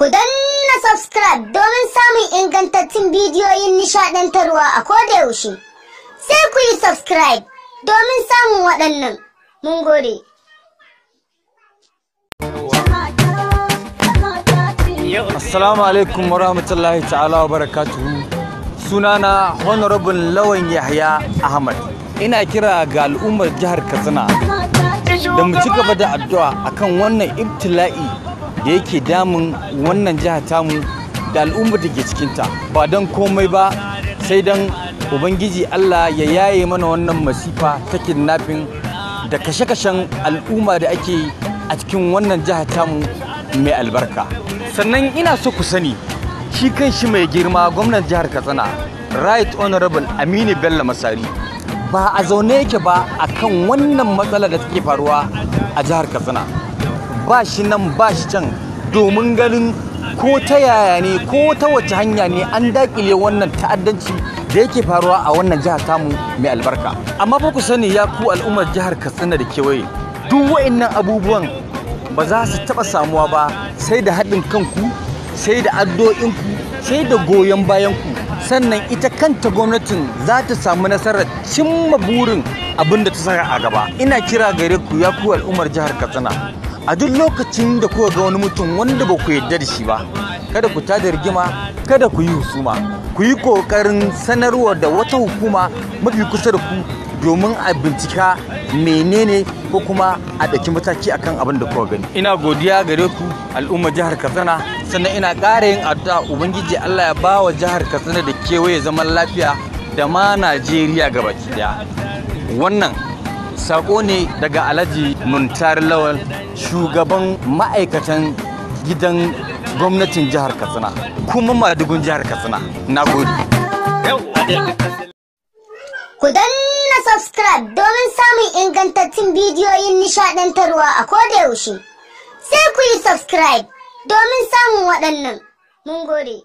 Ku danna subscribe domin samun ingantattun bidiyoyin nishaɗantarwa a koda yaushe. Sai ku yi subscribe domin samun waɗannan. Mun gode. Assalamu alaikum wa rahmatullahi ta'ala wa barakatuhu. Sunana Honorable Lawan Yahya Ahmad. Ina kira ga al'ummar jihar Katsina da mu ci gaba da addu'a akan wannan ibtila'i da yake damun wannan jiha tamu da al'ummar da ke cikinta. Ba don komai ba sai don Ubangiji Allah ya yaye mana wannan masifa ta kidnapping da kashe-kashen al'umma da ake a cikin wannan jiha tamu mai albarka. Sannan ina so ku sani, shi kan shi mai girma gwamnan jihar Katsina, Right Honorable Aminu Bello Masari, ba a zaune yake ba akan wannan matsala da take faruwa a jihar Katsina. Ba shi nan ba shi can domin ganin ko ta yaya ne ko ta wace hanya ne an dakile wannan ta'addanci da yake faruwa a wannan jihar tamu mai albarka. Amma fa ku sani, ya ku al'ummar jihar Katsina da kewaye, duk wa'annan abubuwan ba za su taɓa samuwa ba sai da haɗin kanku, sai da addu'o'inku, sai da goyon bayanku. Sannan ita kanta gwamnatin za ta samu nasarar cimma burin abin da ta saka a gaba. Ina kira gare ku, ya ku al'ummar jihar Katsina, a duk lokacin da kuka ga wani mutum wanda ba ku yarda da shi ba, kada ku tada rigima, kada ku yi husuma, ku yi ƙoƙarin sanarwa da wata hukuma mafi kusa da ku domin a bincika menene ko kuma a ɗauki mataki akan abin da kuka gani. Ina godiya gare ku, al'ummar jihar Katsina, sannan ina ƙara yin addu'a Ubangiji Allah ya ba wa jihar Katsina da kewaye zaman lafiya da ma Najeriya gabaki daya. Wannan sako ne daga Alhaji Muntar Lawal, shugaban ma'aikatan gidan gwamnatin jihar Katsina kuma madugun jihar Katsina. Na gode. Ku danna subscribe domin samun ingantattun bidiyoyin nishaɗantarwa a koda yaushe. Sai ku yi subscribe domin samun waɗannan. Mun gode.